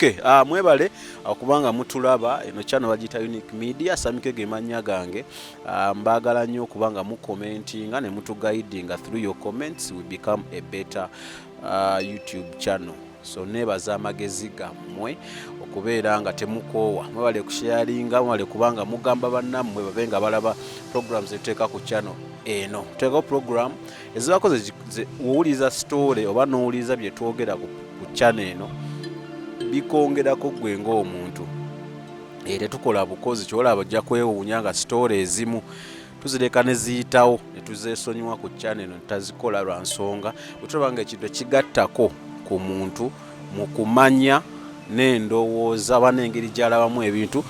Okay, mwebale okubanga mutulaba. Eno channel bagiyita Unique Media. Samike ge mannya gange. Mbagala nnyo okubanga mucommentinga ne mutuguidinga. Through your comments we become a better YouTube channel. So nebaza amagezi gammwe okubeera nga temukoowa. Mwebale kusharinga, mwebale kubanga mugamba bannammwe babe nga balaba programs etuteeka ku channel eno. Tuteekako program ezibako wowuliriza story oba n'owuliriza bye twogera ku channel eno, bikongerako ggwe ng'omuntu. Tetukola bukozi kyolaba, ojja kwewuunya nga story ezimu tuzireka ne ziyitawo ne tuzeesonyiwa ku channel eno, tutazikola lwa nsonga bwe tulaba nga ekintu ekigattako ku muntu mu kumanya n'endowooza oba n'engeri gy'alabamu ebintu,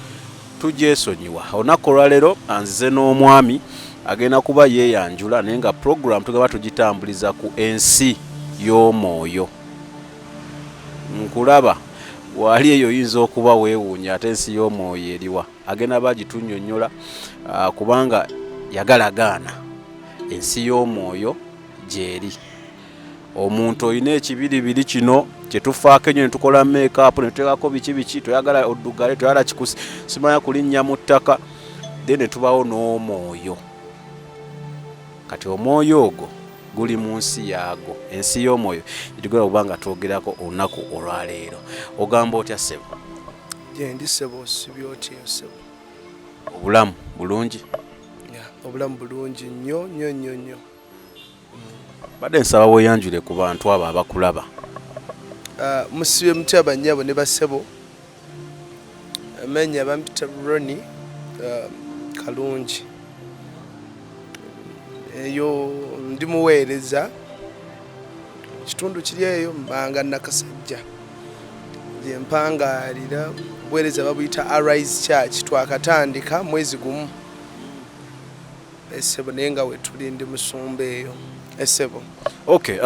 tugyesonyiwa. Olunaku olwaleero anzize n'omwami agenda kuba yeeyanjula, naye nga program tugaba tugitambuliza ku ensi y'omwoyo. Nkulaba wali eyo, oyinza okuba weewuunya ate ensi y'omwoyo eriwa? Agenda bagitunnyonnyola, kubanga yagalagaana ensi y'omwoyo gyeri. Omuntu olina ekibiribiri kino kyetufaako ennyo, netukola makeup, netuteekako biki biki, toyagala oddugale, toyagala kikusi, simanya kulinnya mu ttaka. Then netubawo n'omwoyo. Kati omwoyo ogwo guli mu nsi yaago, ensi y'omwoyo etugenda okuba nga twogerako olunaku olwaleero. Ogamba otya, ssebo? Gyendi, ssebo. Osibye otya, ssebo? Obulamu bulungi? Yeah, obulamu bulungi nnyo nnyo nnyo nnyo. Badde nsaba weeyanjule ku bantu abo abakulaba. Musibye mutya, bannyabo ne bassebo? Amanya bampita Roni Kalungi. Eyo ndi muweereza kitundu kiri eyo Mbanga Nakasajja gye mpangaalira. Obuweereza babuyita Arise Church. Twakatandika mwezi gumu, essebo, naye nga wetuli ndi musumba eyo, essebo. Okay,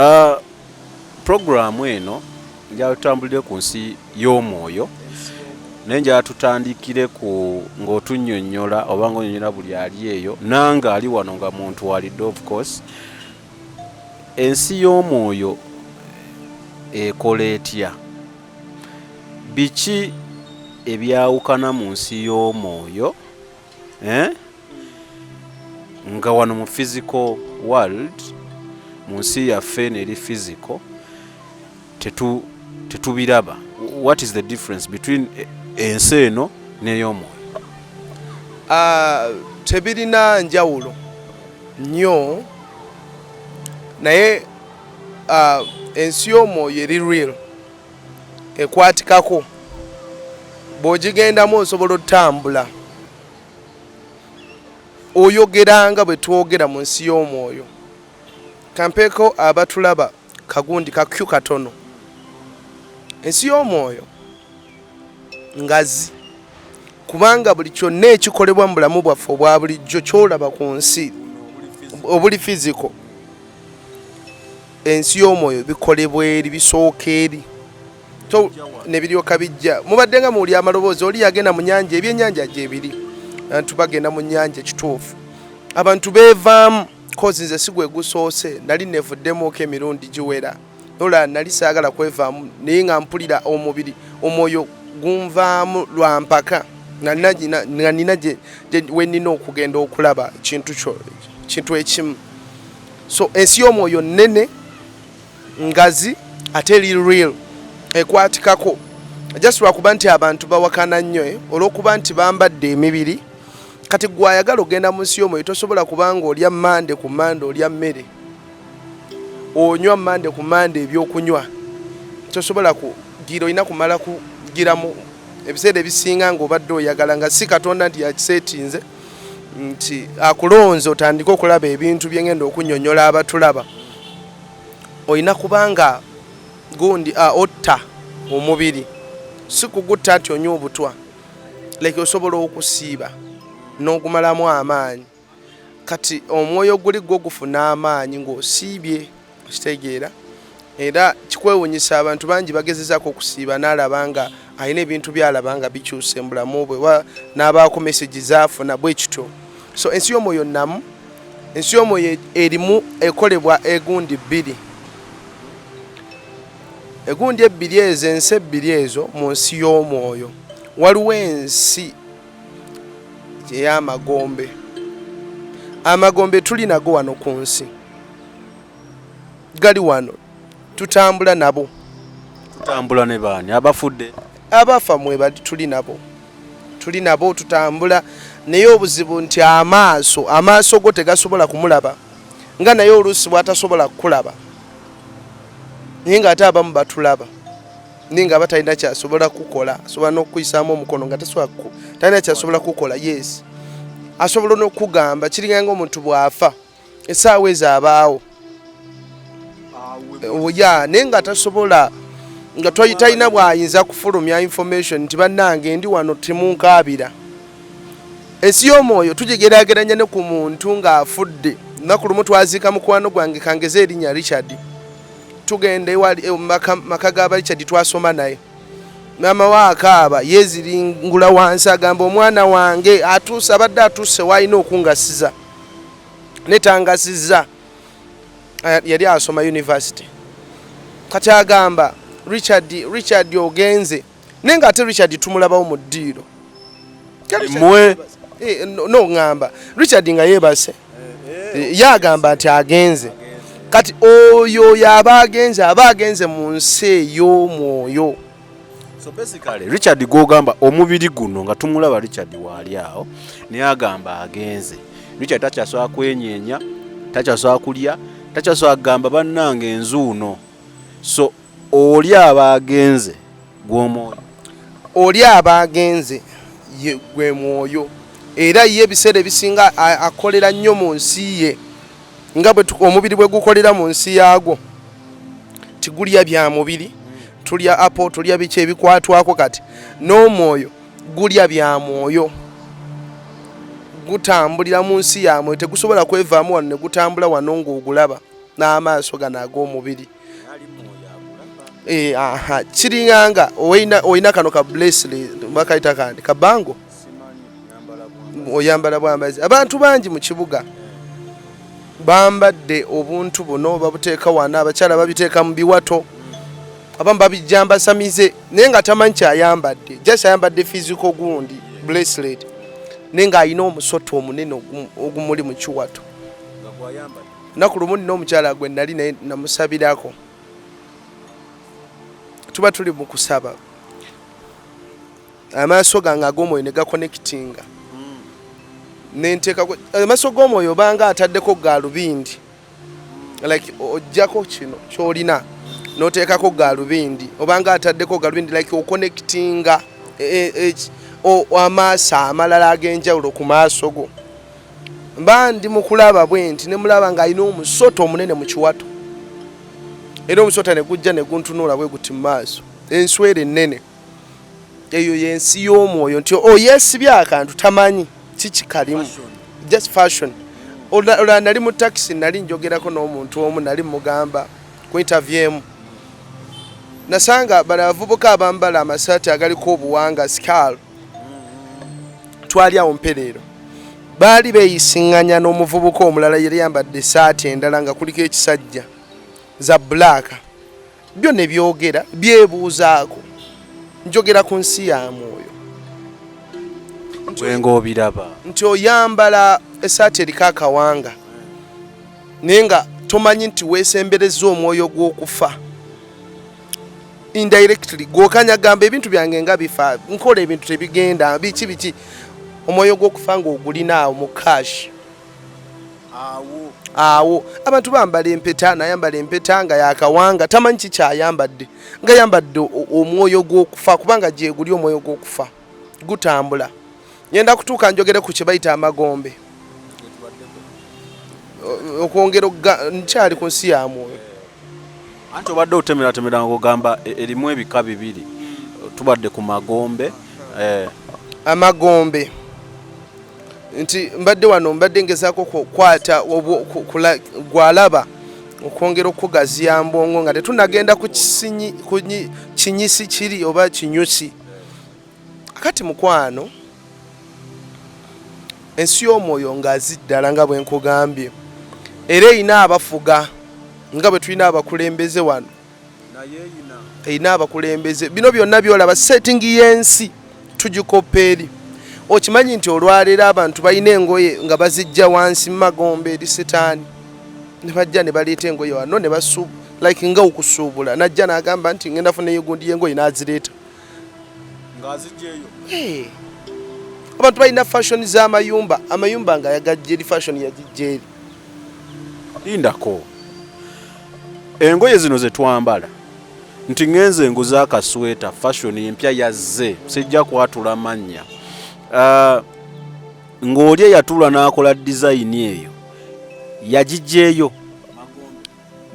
programu eno njala tutambulire ku nsi y'omwoyo, naye njala tutandikire ku ng'otunnyonnyola oba ng'onnyonnyola buli ali eyo nange ali wano nga muntu walidde. Of course, ensi y'omwoyo ekola etya? Biki ebyawukana mu nsi y'omwoyo, eh? Nga wano mu physical world, mu nsi yaffe eno eri physical, tetubiraba. What is the difference between ensi eno n'ey'omwoyo? Tebirina njawulo nnyo, naye ensi y'omwoyo eri real, ekwatikako. Bw'ogigendamu osobola otambula, oyogeranga bwe twogera mu nsi y'omwoyo. Kampeeko abatulaba kagundi kakyu katono. Ensi y'omwoyo ngazi, kubanga buli kyonna ekikolebwa mu bulamu bwaffe obwa bulijjo kyolaba ku nsi obuli physical, ensi y'omwoyo bikolebwa eri, bisooka eri ne biryoka bijja. Mubadde nga muwuli amaloboozi, oli yagenda mu nyanja, ebyennyanja gyebiri, abantu bagenda mu nyanja. Ekituufu, abantu beevaamu, 'cause nze si gwe gusoose. Nali nevuddemuko emirundi giwera. Nola nali saagala kwevaamu, naye nga mpulira omubiri, omwoyo gunvaamu lwampaka nga nina we nina okugenda okulaba kintu kyo, kintu ekimu. So ensi y'omwoyo nnene, ngazi, ate eri real, ekwatikako. Just lwakuba nti abantu bawakana nnyo, olw'okuba nti bambadde emibiri. Kati gwe ayagala ogenda mu nsi y'omwoyo, tosobola kubanga olya Mande ku Mande, olya mmere, onywa Mande ku Mande ebyokunywa. Tosobola kugira, olina kumala kugiramu ebiseera ebisinga ng'obadde oyagala, nga si Katonda nti yakiseetinze nti akulonze otandike okulaba ebintu byengenda okunyonyola abatulaba. Olina kubanga gundi otta omubiri, si kugutta nti onywa obutwa, like osobola okusiiba n'ogumalamu amaanyi. Kati omwoyo guli gwo gufuna amaanyi ng'osiibye, okitegeera? Era kikwewunyisa, abantu bangi bagezezaako okusiiba n'alaba nga alina ebintu byalaba nga bikyuse mu bulamu bwe, oba n'abaako message zaafuna bwe kityo. So ensi y'omwoyo namu, ensi y'omwoyo erimu ekolebwa egundi bbiri. Egundi ebbiri ezo, ensi ebbiri ezo mu nsi y'omwoyo, waliwo ensi ey'amagombe. Amagombe tuli nago wano ku nsi, gali wano, tutambula nabo. Tutambula ne baani? Abafudde? Abafa mwebali, tuli nabo, tuli nabo, tutambula. Naye obuzibu nti amaaso go tegasobola kumulaba, nga naye oluusi bw'atasobola kukulaba, naye ng'ate abamu batulaba, naye nga batalina kyasobola kukola. Asobola n'okukuyisaamu omukono nga talina kyasobola kukola. Yes, asobola n'okugamba kiringa nga omuntu bw'afa essaawa ezo abaawo ya, naye nga tasobola, nga talina bw'ayinza kufulumya information nti bannange ndi wano, temunkaabira. Ensi y'omwoyo tugigeraageranya ne ku muntu ng'afudde. Lunaku lumu twaziika mukwano gwange, kangeze erinnya Richard. Tugenda ewali maka ga Richard, twasoma naye. Maama we akaaba, yeeziringula wansi, agamba omwana wange atuuse, abadde atuuse waalina okungasiza netangasiza. Yali asoma university. Kati agamba Richard, Richard ogenze, naye ng'ate Richard tumulabawo mu ddiiro. Mwe? No, ŋŋamba Richard nga yeebase, ye agamba nti agenze. Kati oyo yaba agenze, aba agenze mu nsi ey'omwoyo. So basically Richard gwogamba omubiri guno nga tumulaba, Richard waali awo, naye agamba agenze. Richard takyasobola kwenyeenya, takyasobola kulya, takyasobola kugamba bannange enzuuno. So oli aba agenze gw'omwoyo? Oli aba agenze ye gwe mwoyo, era ye ebiseera ebisinga akolera nnyo mu nsi ye, nga bwe omubiri bwe gukolera mu nsi yaagwo. Tigulya bya mubiri, tulya apo, tulya biki ebikwatwako. Kati n'omwoyo gulya bya mwoyo, gutambulira mu nsi ya mwoyo, tegusobola kwevaamu wano ne gutambula wano ng'ogulaba n'amaaso gano ag'omubiri. Aha, kiringanga olina kano ka bracelet, bakayita kandi kabango, oyambala bwambazi. Abantu bangi mu kibuga bambadde obuntu buno, babuteeka wano, abakyala babiteeka mu biwato, abamu babijambasamize, naye nga tamanyi kyayambadde, just ayambadde physical gundi bracelet, naye ng'alina omusota omunene ogumuli mu kiwato. Lunaku lumu nina omukyala gwe nali naye, namusabirako, tuba tuli mu kusaba, amaaso gange ag'omwoyo ne gaconnectinga, nenteekako amaaso g'omwoyo, obanga ataddeko gaalubindi, like ojjako kino kyolina n'oteekako gaalubindi, obanga ataddeko gaalubindi, like oconnectinga amaaso amalala ag'enjawulo ku maaso go. Mba ndi mu kulaba bwe nti, ne mulaba ng'alina omusota omunene mu kiwato, era omusota ne gujja ne guntunula bwe guti mu maaso, enswera ennene. Eyo yensi y'omwoyo, nti oyeesibye akantu tamanyi kiki kalimu, just fashion. Olala nali mu takisi, nali njogerako n'omuntu omu, nali mugamba ku interview emu, nasanga bano abavubuka abambala amasaati agaliko obuwanga skal, twali awo mpereero, baali beeyisiŋŋanya n'omuvubuka omulala yali yambadde esaati endala nga kuliko ekisajja za black. Byo ne byogera byebuuzaako, njogera ku nsi ya mwoyo. Gwe ng'obiraba. Nti oyambala esaati eriko akawanga, naye nga tomanyi nti weesembereza omwoyo gw'okufa indirectly. Gwokanya gamba ebintu byange nga bifa, nkola ebintu tebigenda, biki biki, omwoyo gw'okufa ng'ogulina awo mu cash awo. Abantu bambala empeta, nayambala empeta nga yakawanga, tamanyi kikyayambadde, nga yambadde omwoyo gw'okufa, kubanga gyeguli omwoyo gw'okufa gutambula. Ngenda kutuuka njogere ku kye bayita amagombe. Okwongera nkyali ku nsi ya mwoyo. Anti obadde otemeratemera ng'ogamba erimu ebika bibiri, tubadde ku magombe. Amagombe, nti mbadde wano mbadde ngezaako kukwata gwalaba okwongera okugaziya mbwongo nga tetunagenda ku kinyisi kiri oba kinyusi. Kati mukwano, ensi y'omwoyo ngazi ddala nga bwe nkugambye, era erina abafuga nga bwe tulina abakulembeze wano. Erina abakulembeze. Bino byonna byolaba, setting y'ensi tugikopa eri. Okimanyi nti olwaleero abantu balina engoye nga bazijja wansi mu magombe eri sitaani, ne bajja ne baleeta engoye wano ne basu like nga okusuubula, najja n'agamba nti ngenda funayo gundi y'engoye, n'azireeta. Ng'azigyeyo. Hey. Abantu balina fashion z'amayumba, amayumba nga yagajja eri, fashion yagijja eri. Lindako, engoye zino zetwambala nti ŋŋenze enguza akasweta, fashion empya yazze, sijja kwatula mannya. Ng'oli eyatuula n'akola design eyo yagigyeyo?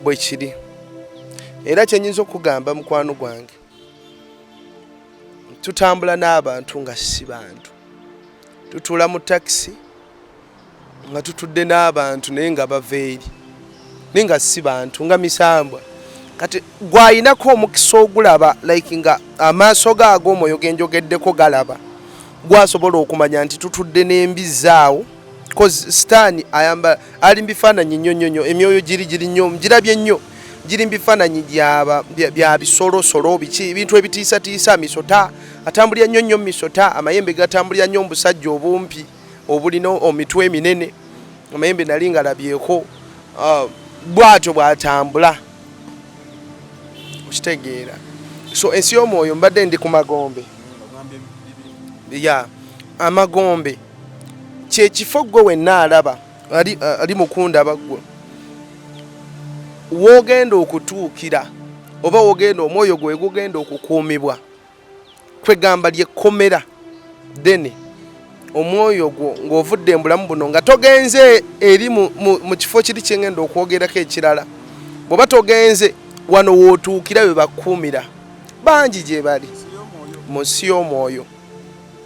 Bwe kiri. Era kyenyinza okugamba, mukwano gwange, tutambula n'abantu nga si bantu. Tutuula mu takisi nga tutudde n'abantu, naye nga bava eri, naye nga si bantu, nga misambwa. Kati gwayinako omukisa ogulaba, like nga amaaso ge ag'omwoyo genjogeddeko galaba, gwasobola okumanya nti tutudde n'embizzi awo, cause sitaani ayamba ali mubifaananyi nnyo nnyo nnyo. Emyoyo giri giri nnyo, girabye nnyo, giri mubifaananyi bya bisolosolo, biki, ebintu ebitiisatiisa, misota. Atambulira nnyo nnyo misota. Amayembe gatambulira nnyo mu busajja obumpi obulina omitwe eminene. Amayembe nali nga labyeko. Bw'atyo bw'atambula, okitegeera? So ensi y'omwoyo, mbadde ndi ku magombe ya amagombe, kyekifo gwe wenna alaba ali mukundaba, gwe wogenda okutuukira oba wogenda omwoyo gwe gugenda okukuumibwa, kwegamba lyekkomera ddene. Omwoyo gwo ng'ovudde embulamu buno nga togenze eri mu kifo kiri kyengenda okwogerako ekirala, bw'oba togenze wano wootuukira we bakuumira bangi gye bali mu nsi y'omwoyo.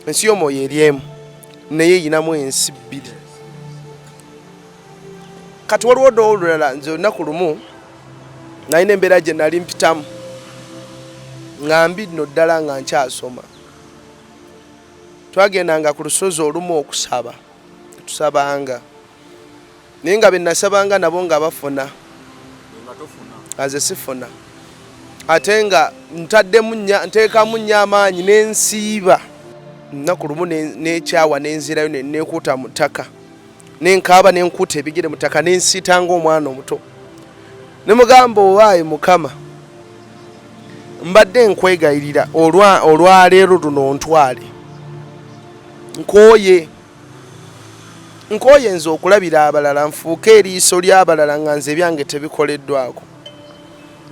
Ensi y'omwoyo eri emu, naye eyinamu ensi bbiri. Kati waliwo n'olulala, nze olunaku lumu nalina embeera gye nali mpitamu nga mbi nno ddala, nga nkyasoma. Twagendanga ku lusozi olumu okusaba, tusabanga, naye nga be nasabanga nabo nga bafuna, nze sifuna, ate nga ntaddemu nteekamu nnyo amaanyi n'ensiiba. Nnaku lumu nekyawa, nenzirayo, nekuuta mu ttaka, nenkaaba, nenkuuta ebigere mu ttaka, nensiita ng'omwana omuto, ne mugamba, "Owaaye Mukama, mbadde nkwegayirira olwaleero luno ntwale. Nkooye, nkooye nze okulabira abalala, nfuuke eriiso ly'abalala nga nze ebyange tebikoleddwako."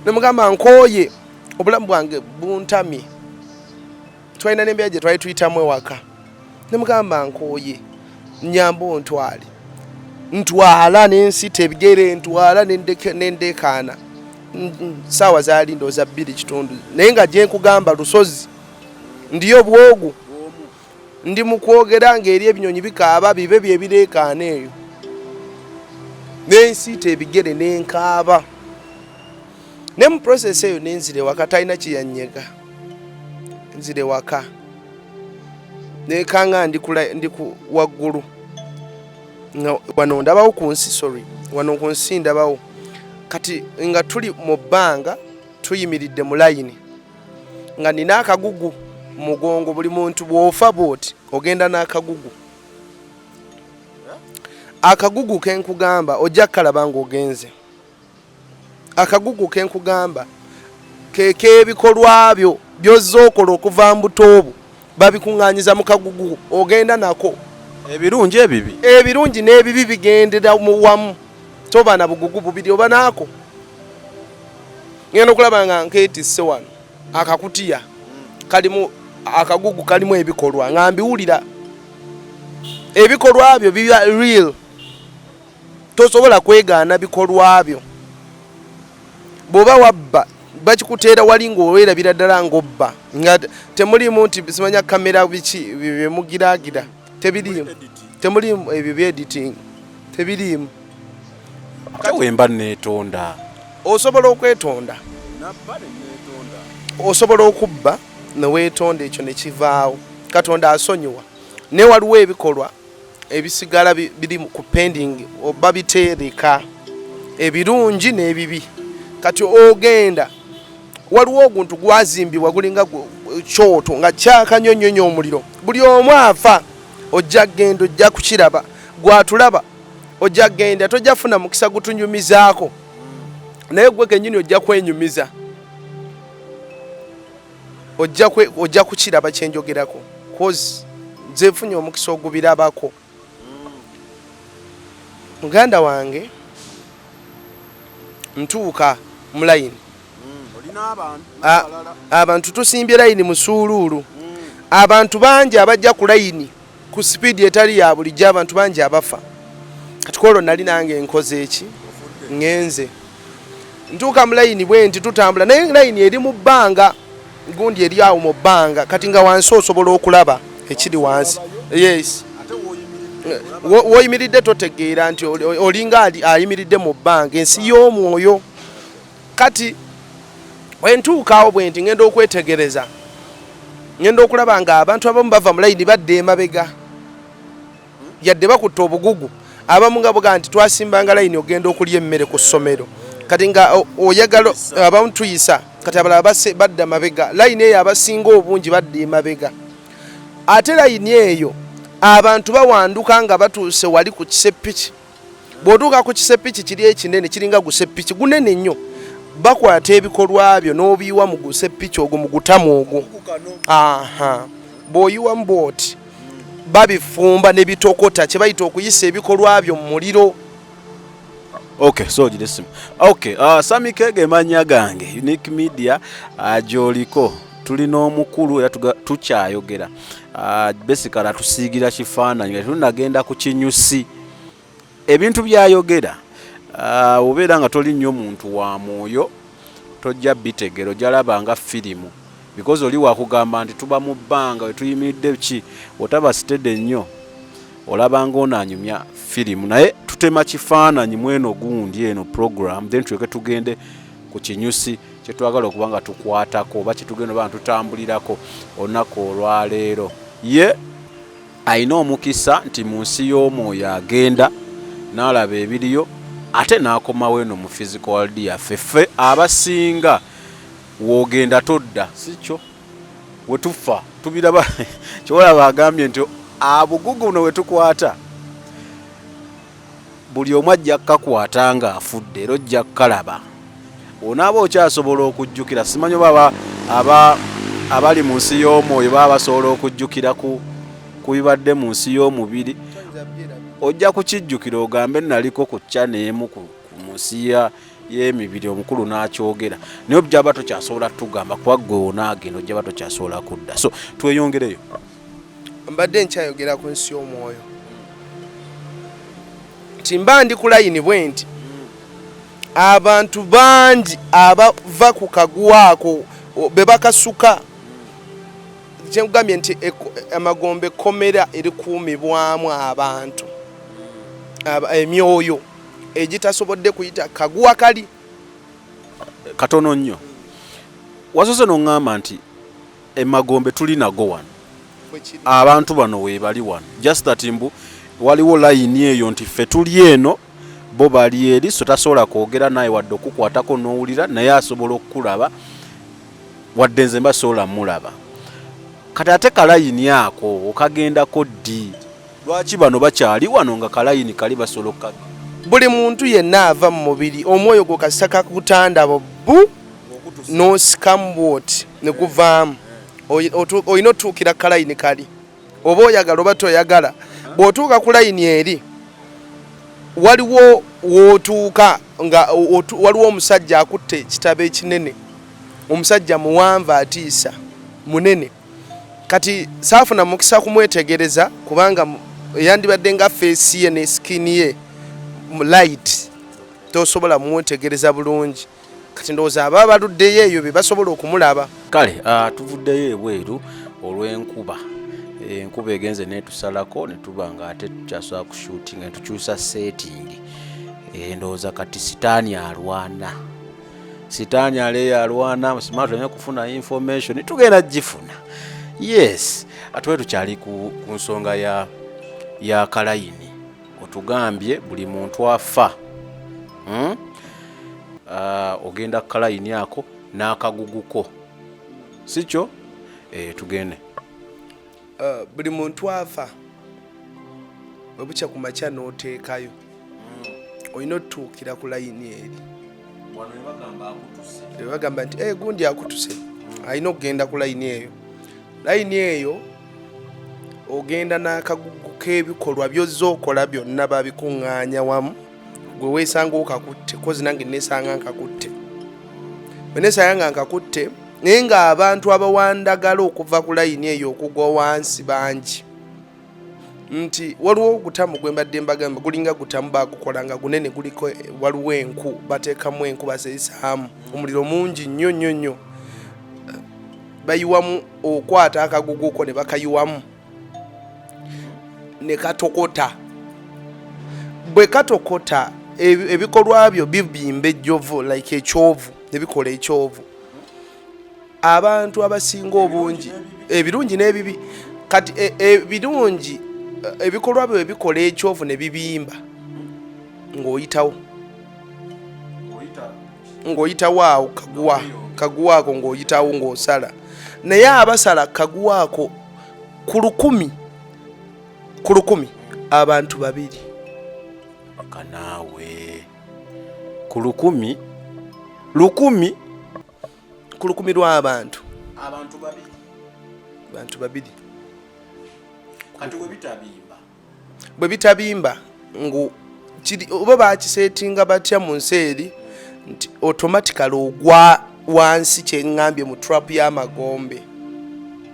Ne mugamba, "Nkooye, obulamu bwange buntamye." Twalina n'embeera gye twali tuyitamu ewaka. Ne mugamba, "Nkooye, nyamba ontwale." Ntwala, nensita ebigere, ntwala, nendekaana. Saawa zaali ndowooza 2:15, naye nga gyenkugamba lusozi ndiyo bwogu, ndi mu kwogera ng'eri ebinyonyi bikaaba, bibe byebireekaana eyo. Nensiita ebigere, nenkaaba, ne mu process eyo nenzira ewaka. Talina kiyanyega, nzira ewaka nekanga ndi ku waggulu, nga wano ndabawo ku nsi, sorry, wano ku nsi ndabawo. Kati nga tuli mu bbanga, tuyimiridde mu layini, nga nina akagugu mu mugongo. Buli muntu bw'ofa bw'oti ogenda n'akagugu. Akagugu kenkugamba ojja kukalaba ng'ogenze. Akagugu kenkugamba kekebikolwa byo byozza okola okuva mu buto obwo, babikuŋŋaanyiza mu kagugu, ogenda nako. Ebirungi, ebibi. Ebirungi n'ebibi bigendera mu wamu. Toba na bugugu bubiri, oba naako. Ngenda okulaba nga nkeetisse wano akakutiya kalimu akagugu, kalimu ebikolwa, nga mbiwulira. Ebikolwa byo biba real, tosobola kwegaana bikolwa byo. Bw'oba wabba, bakikuteera wali ng'owerabira ddala ng'obba, nga temulimu nti simanya kamera biki byemugiraagira, tebiriimu, temuliimu ebyo byediting, tebiriimu. Ate wemba neetonda? Osobola okwetonda, osobola okubba neweetonda, ekyo nekivaawo, Katonda asonyiwa. Naye waliwo ebikolwa ebisigala biri ku pending, oba biteereka ebirungi n'ebibi. Kati ogenda Waliwo oguntu gwazimbibwa gulinga kyoto nga kyaka nnyo nnyo nnyo omuliro. Buli omu afa ojja kugenda, ojja kukiraba, gwatulaba ojja kugenda, tojja kufuna mukisa gutunyumizaako, naye gwe kennyini ojja kwenyumiza, ojja kukiraba kyenjogerako, cause nze nfunye omukisa ogubirabako. Muganda wange, ntuuka mu layini, abantu tusimbye layini mu suuluulu, abantu bangi abajja ku layini ku sipiidi etali ya bulijjo, abantu bangi abafa. Kati kwolwo nali nange nkoze eki, ŋŋenze ntuuka mu layini bwe nti tutambula, naye layini eri mu bbanga, gundi eri awo mu bbanga, kati nga wansi osobola okulaba ekiri wansi. Yes, woyimiridde totegeera nti olinga ayimiridde mu bbanga, ensi y'omwoyo. Kati bwentuukaawo bwe nti ngenda okwetegereza, ngenda okulaba nga abantu abamu bava mu layini badda emabega, yadde bakutta obugugu. Abamu nga buga nti twasimbanga layini ogenda okulya emmere ku ssomero, kati nga oyagala abamu tuyisa, kati abalala badda mabega. Layini eyo abasinga obungi badda emabega. Ate layini eyo abantu bawanduka nga batuuse wali ku kisepiki. Bw'otuuka ku kisepiki kiri ekinene, kiringa gusepiki gunene nnyo, bakwata ebikolwa byo n'obiyiwa mu gusepiki ogwo, mu gutamu ogwo. Aha, bw'oyiwamu bw'oti babifumba ne bitokota, kye bayita okuyisa ebikolwa byo mu muliro. Okay, so ogire simu. Okay, Sami Kege mannya gange, Unique Media gyoliko. Tulina omukulu era tukyayogera, basically atusiigira kifaananyi nga tunagenda ku kinyusi. Ebintu byayogera, obeera nga toli nnyo muntu wa mwoyo, tojja bitegera, ojja laba nga firimu, because oli wakugamba nti tuba mu bbanga wetuyimiridde ki, otaba steady nnyo, olaba nga ono anyumya firimu. Naye tutema kifaananyi mweno gundi eno program, then tuleke tugende ku kinyusi kyetwagala okuba nga tukwatako oba kyetugenda oba nga tutambulirako olunaku olwaleero. Ye alina omukisa nti mu nsi y'omwoyo agenda n'alaba ebiriyo, ate n'akomawo eno mu physical world yaffe. Ffe abasinga woogenda todda, si kyo? Wetufa tubiraba. Kyolaba agambye nti abugugu buno wetukwata, buli omu ajja kukakwata ng'afudde, era ojja kukalaba onaaba okyasobola okujjukira. Simanyi oba abali mu nsi y'omwoyo baba basobola okujjukira ku bibadde mu nsi y'omubiri. Ojja kukijjukira ogambe naliko ku channel emu mu nsi y'emibiri, omukulu n'akyogera, naye ojjaba tokyasobola tugamba kuba gwe onaagenda ojjaba tokyasobola kudda. So tweyongereyo. Mbadde nkyayogera ku nsi y'omwoyo nti mba ndi ku layini bwe nti abantu bangi abava ku kaguwaako be bakasuka. Kyenkugambye nti amagombe ekkomera erikuumibwamu abantu, emyoyo egitasobodde kuyita kaguwa kali. Katono nnyo. Wasoose n'oŋŋamba nti emagombe tuli nago wano, abantu bano weebali wano, just that mbu waliwo layini eyo nti ffe tuli eno, bo bali eri, so tasobola kwogera naye wadde okukwatako n'owulira, naye asobola okukulaba, wadde nze mba sobola mulaba. Kati ate kalayini ako okagendako ddi? Lwaki bano bakyali wano nga kalayini kali basobola okukagenda? Buli muntu yenna ava mu mubiri, omwoyo gwo kasita kakutandabo bu n'osikamu bwoti ne guvaamu, olina otuukira kalayini kali, oba oyagala oba toyagala. Bw'otuuka ku layini eri, waliwo w'otuuka nga waliwo omusajja akutte ekitabo ekinene, omusajja muwanvu atiisa munene. Kati saafuna mukisa kumwetegereza kubanga yandibadde nga face ye ne skin ye light, tosobola mwetegereza bulungi. Kati ndowooza aba baluddeyo eyo be basobola okumulaba. Kale, tuvuddeyo ebweru olw'enkuba. Enkuba egenze netusalako ne tuba nga ate tukyasobola kushootinga, ne tukyusa setting. Ndowooza kati sitaani alwana, sitaani aleeyo alwana, simaa tuleme kufuna information, tugenda gifuna. Yes, ate tukyali ku nsonga ya kalayini. Otugambye buli muntu afa, Ogenda kalayini ako. N'akaguguko si kyo? Tugende. Buli muntu afa bwe bukya ku makya n'oteekayo, olina otutuukira ku layini eri. Bagamba nti, "Eh, gundi akutuse," alina okugenda ku layini eyo. Layini eyo ogenda n'akagugu k'ebikolwa byozza okola byonna, babikuŋŋaanya wamu. Gwe weesanga okakutte, kozi nange nesanga nkakutte. Bwe nesanga nga nkakutte, naye ng'abantu abawandagala okuva ku layini eyo okugwa wansi bangi, nti waliwo ogutamu gwe mbadde mbagamba gulinga gutamu, bagukola nga gunene, guliko waliwo enku, bateekamu enku, baseesaamu omuliro mungi nnyo nnyo nnyo, bayiwamu, okwata akaguguko ne bakayiwamu ne katokota. Bwe katokota, ebikolwa byo bibimba ejjovu, like ekyovu, ne bikola ekyovu. Abantu abasinga obungi, ebirungi n'ebibi. Kati ebirungi, ebikolwa byo bikola ekyovu ne bibimba ng'oyitawo, ng'oyitawo awo kaguwa kaguwa ako, ng'oyitawo ng'osala. Naye abasala kaguwa ako ku 1,000, ku 1,000 abantu 2. Kanaawe, ku 1,000, 1,000? Ku 1,000 lw'abantu. Abantu 2. Bantu 2. Kati bwe bitabimba? Bwe bitabimba, ngu kiri oba bakisetinga batya mu nsi eri nti automatically ogwa wansi, kyeŋŋambye, mu trap y'amagombe.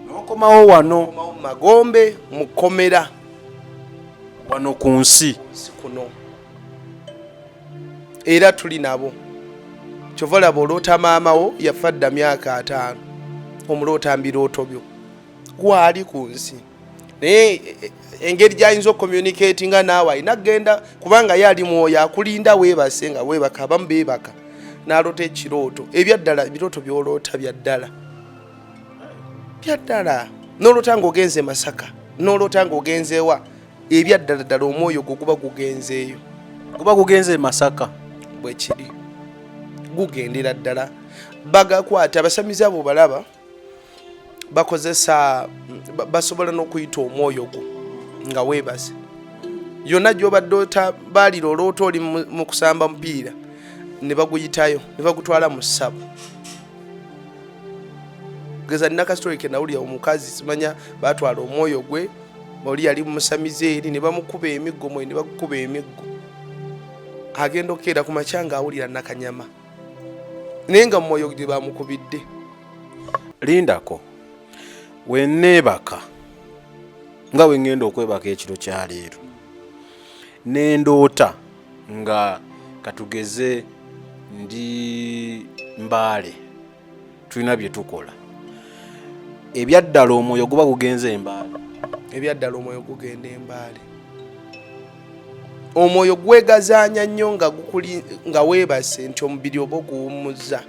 N'okomawo wano. Komawo mu magombe, mu kkomera. Wano ku nsi. Nsi kuno era tuli nabo. Kyova olaba oloota maama wo yafa dda myaka 50, omuloota mbirooto byo, gwali ku nsi. Naye engeri gyayinza okucommunicatinga naawe, alina kugenda, kubanga ye ali mwoyo, akulinda weebase. Nga weebaka, abamu beebaka n'aloota ekirooto ebyaddala. Ebirooto by'oloota byaddala, byaddala. N'oloota ng'ogenze e Masaka, n'oloota ng'ogenzeewa, ebyaddala ddala omwoyo gwo guba gugenzeeyo. Guba gugenze e Masaka. Bwe kiri, gugendera ddala. Bagakwata abasamize abo, balaba bakozesa, basobola n'okuyita omwoyo gwo nga weebase. Yonna gy'obadde otabaalira, oloota oli mu kusamba mupiira, ne baguyitayo ne bagutwala mu ssabo. Geza nina kasitole ke nawulira, omukazi simanya batwala omwoyo gwe, oli yali musamize eri, ne bamukuba emiggo, mwoyo ne bagukuba emiggo. Agenda okukeera ku makya ng'awulira nakanyama, naye nga mumwoyo gye bamukubidde. Lindako, weneebaka nga weŋŋenda okwebaka ekiro kyaleero, nendoota nga katugeze ndi Mbaale, tulina bye tukola, ebyaddala omwoyo guba gugenze Embaale? Ebyaddala omwoyo gugenda Embaale. Omwoyo gwegazaanya nnyo nga gukuli nga weebase, nti omubiri oba oguwummuza,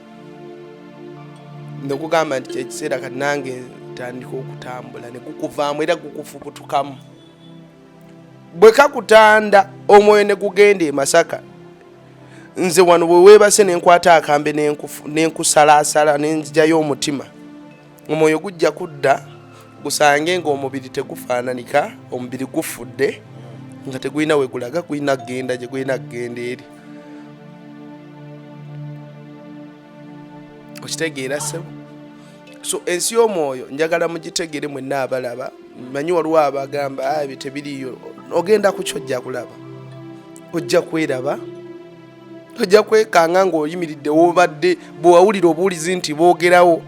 negugamba nti kyekiseera kati nange ntandika okutambula, ne gukuvaamu era gukufubutukamu. Bwe kakutanda omwoyo ne gugenda e Masaka, nze wano bwe weebase nenkwata akambe nenkusalaasala nenzigyayo omutima, omwoyo gujja kudda gusange ng'omubiri tegufaananika, omubiri gufudde nga tegulina we gulaga, gulina kugenda gye gulina kugenda eri. Okitegeera, ssebo? So ensi y'omwoyo njagala mugitegere mwenna abalaba. Manyi waliwo abagamba, "Ah, ebyo tebiriiyo." Ogenda ku kyojja kulaba, ojja kweraba, ojja kwekanga ng'oyimiridde wobadde bwe wawulira obuwulizi nti boogerawo.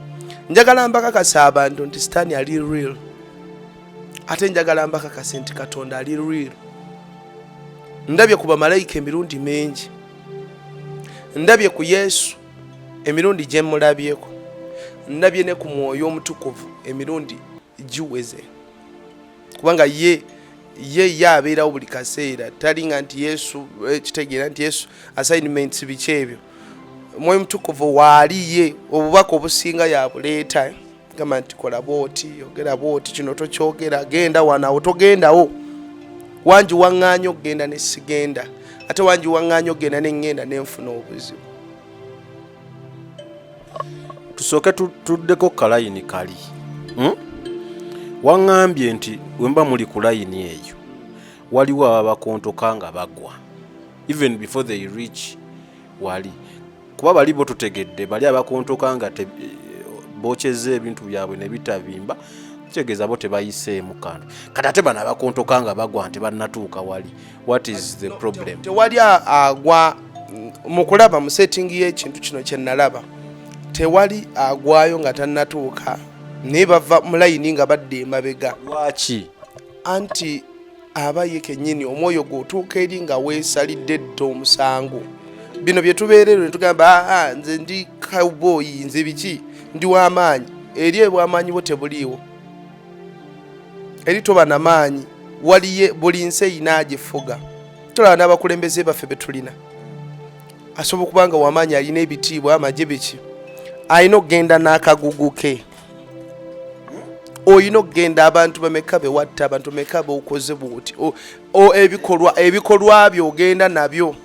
Njagala mbakakasa abantu nti Sitaani ali real, ate njagala mbakakase nti Katonda ali real. Ndabye ku bamalayika emirundi mingi, ndabye ku Yesu emirundi gye mulabyeko, ndabye ne ku Mwoyo Omutukuvu emirundi giweze, kubanga ye ye ye abeerawo buli kaseera. Talinga nti Yesu, kitegeera nti Yesu assignments biki ebyo. Mwoyo Mutukuvu waali, ye obubaka obusinga yabuleeta, gamba nti kola bwoti, yogera bwoti, kino tokyogera, genda wano, awo togendawo. Wangi waŋŋaanya okugenda ne sigenda, ate wangi waŋŋaanya okugenda ne ŋŋenda ne nfuna obuzibu. Tusooke tuddeko kalayini kali, Waŋŋambye nti wemba muli ku layini eyo, waliwo ababakontoka nga bagwa even before they reach wali, kuba bali bo tutegedde bali abakontoka nga bokyeza ebintu byabwe ne bitabimba, kitegeeza bo tebayiseemu kantu. Kati ate bano abakontoka nga bagwa nti bannatuuka wali, what is the problem? Tewali agwa mu kulaba mu setting y'ekintu kino kye nalaba, tewali agwayo nga tannatuuka, naye bava mu layini nga badda emabega. Lwaki? Anti aba ye kennyini omwoyo gwe otuuka eri nga weesalidde dda omusango. Bino bye tubeerero ne tugamba, aa nze ndi cowboy, nze biki, ndi w'amaanyi. Eri ebwamaanyi bwo tebuliiwo, eri toba na maanyi. Waliye buli nsi eyina agifuga. Tolaba n'abakulembeze baffe be tulina, asobola okuba nga wamaanyi, alina ebitiibwa, amagye, biki, alina okugenda n'akagugu ke. Olina okugenda, abantu bameka bewatta, abantu bameka bokoze bwoti, ebikolwa byo ogenda nabyo.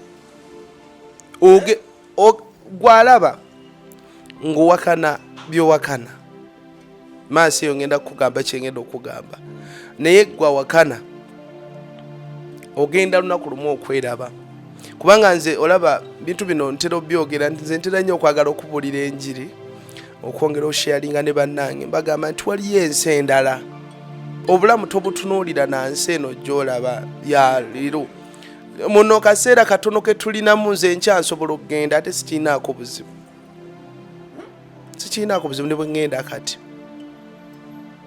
Gwalaba ng'owakana byowakana maaso eyo, ngenda kukugamba kyengenda okugamba, naye gwawakana ogenda lunaku lumu okweraba. Kubanga nze olaba bintu bino ntera obyogera nti nze ntera nnyo okwagala okubuulira enjiri, okwongera osharinga ne bannange. Mbagamba nti waliyo ensi endala, obulamu tobutunuulira na nsi eno gy'olaba ya leero. Muno kaseera katono ke tulinamu, nze enkya nsobola okugenda, ate sikirinaako buzibu, sikirinaako buzibu. Ne bwe ŋŋenda kati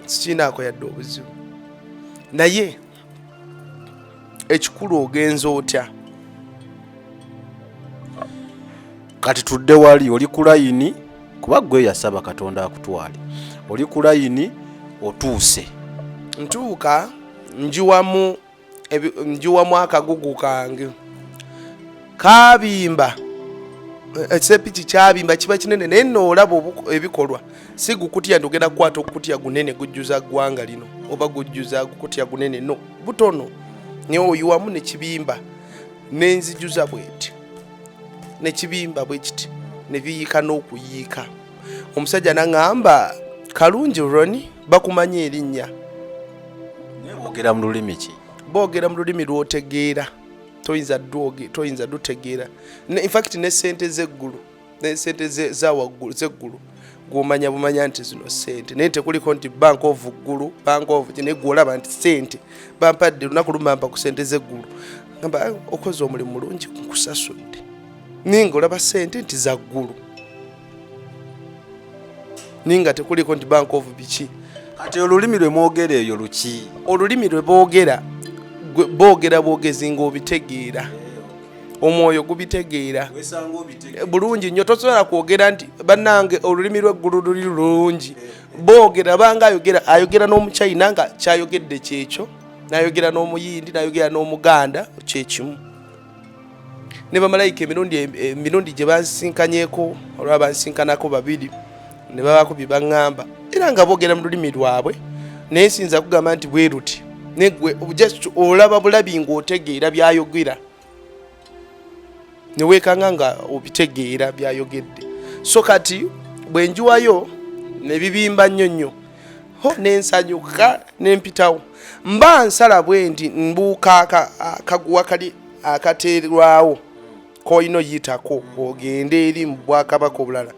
sikirinaako yadde obuzibu, naye ekikulu ogenza otya? Kati tudde wali oli ku layini, kuba gwe yasaba Katonda akutwale, oli ku layini otuuse. Ntuuka, njiwamu akagugu kange, kabimba, esepiki kyabimba, kiba kinene, naye nno olaba ebikolwa si gukutya nti ogenda kukwata okukutya gunene gujjuza ggwanga lino oba gujjuza gukutya gunene, no butono, naye oyiwamu nekibimba nenzijuza bweti, nekibimba bwe kiti, nebiyiika n'okuyiika. Omusajja naŋŋamba, "Kalungi Roni, bakumanyi erinnya." Naye boogera mu lulimi ki? Boogera mu lulimi lw'otegeera, toyinza dutegeera. In fact ne sente z'eggulu, ne sente za waggulu z'eggulu, gwomanya bumanya nti zino sente, naye tekuliko nti Bank of Ggulu, Bank of, naye gwolaba nti sente bampadde. Lunaku lumu bampa ku sente z'eggulu, gamba, "Ah, okoze omulimu mulungi, nkusasudde," naye nga olaba sente nti za ggulu, naye nga tekuliko nti Bank of biki. Kati olulimi lwe mwogera eyo luki? Olulimi lwe boogera, boogera bwogezi ng'obitegeera, omwoyo gubitegeera bulungi nnyo. Tosobola kwogera nti bannange olulimi lw'eggulu luli lulungi. Boogera banga ayogera, ayogera n'Omuchina nga kyayogedde kyekyo, nayogera n'Omuyindi, nayogera n'Omuganda kyekimu. Ne bamalayika emirundi gye bansinkanyeko, olwa bansinkanako babiri ne babaako bye baŋŋamba, era nga boogera mu lulimi lwabwe, naye siyinza kugamba nti bwe luti, naye gwe just olaba bulabi ng'otegeera byayogera, neweekanga nga obitegeera byayogedde. So kati bwe njiwayo ne bibimba nnyo nnyo, ho nensanyuka nempitawo. Mba nsala bwe nti mbuuka akaguwa kali akateerwawo kolina oyitako ogende eri mu bwakabaka obulala.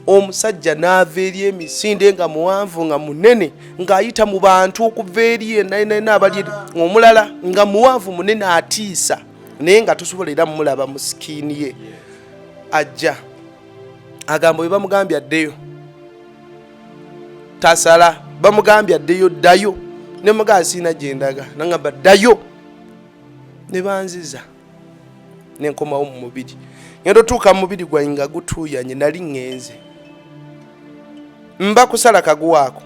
Omusajja n'ava eri emisinde nga muwanvu nga munene, ng'ayita mu bantu okuva eri enayinayina abali eri, omulala nga muwanvu munene atiisa, naye nga tosobola era mumulaba mu skin ye. Ajja agamba bwe bamugambye addeyo, tasala, bamugambye addeyo, ddayo. Ne mugamba siina gyendaga, nagamba ddayo, ne banziza nenkomawo mu mubiri. Ngenda otuuka mu mubiri gwange nga gutuuyanye, nali ŋŋenze mba kusala kaguwaako,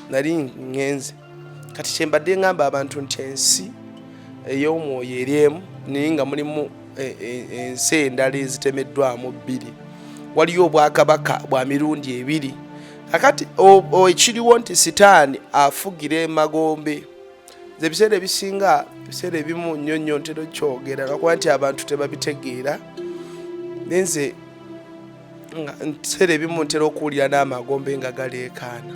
nali ŋŋenze. Kati kyembadde ŋŋamba abantu nti ensi ey'omwoyo eri emu, naye nga mulimu ensi endala ezitemeddwamu bbiri, waliyo obwakabaka bwa mirundi ebiri. Kakati ekiriwo nti Sitaani afugira emagombe. Nze ebiseera ebisinga, ebiseera ebimu nnyo nnyo ntera okyogera lwakuba nti abantu tebabitegeera, naye nze Nga nseera ebimu ntera okuwulira n'amagombe nga galeekaana.